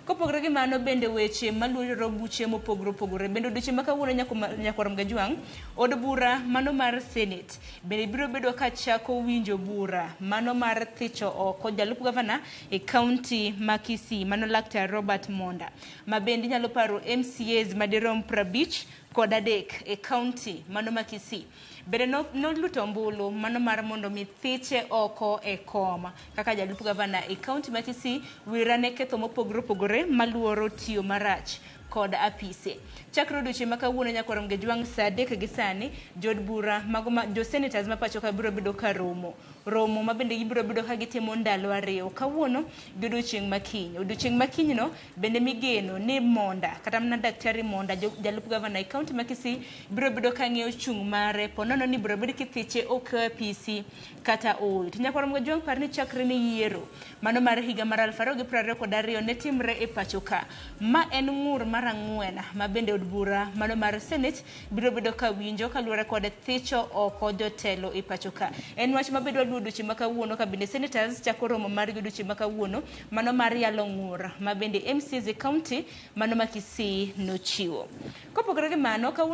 Kopogore gi mano bende weche maluoro buche mopogore opogore. Bende odiochieng' ma kawuono nyakwar Mgajwang', od bura mano mar Senate bende biro bedo ka chako winjo bura mano mar thicho oko jalup gavana e kaunti ma Kisii mano Laktar Robert Monda, ma bende inyalo paro MCAs madirom 53 e kaunti mano ma Kisii. Bende noluto ombulu mano mar mondo mi thiche oko e kom kaka jalup gavana e kaunti ma Kisii wira ne ketho mopogore opogore maluoro tiyo marach kod apise. Chakre odiochieng' ma kawuono nyakwar Mgejwang' saa 3 gi sani, jood bura mago ma jo senators ma pacho ka biro bedo ka romo. Romo ma bende gibiro bedo ka gitimo ndalo 2, kawuono gi odiochieng' ma kiny. Odiochieng' ma kinyno bende migeno ni Monda kata mana Daktari Monda jalup gavana e kaunti ma Kisii biro bedo ka ng'iyo chung' mare ponono ni biro bed kithiche oko e apisi kata ooyo. To nyakwar Mgajwang' par ni chakre ne yiero mano mar higa mar 2022 ne timre e pacho ka. Ma en ng'ur mar 4 ma bende od bura mano mar Senate biro bedo ka winjo kaluwore kod thicho oko jotelo e pacho ka. En wach ma bende waluwo odiochieng' ma kawuono ka bende senators chako romo margi odiochieng' ma kawuono mano mar yalo ng'ur ma bende MCAs e county mano ma Kisii nochiwo. Kopogore gi mano, kawuono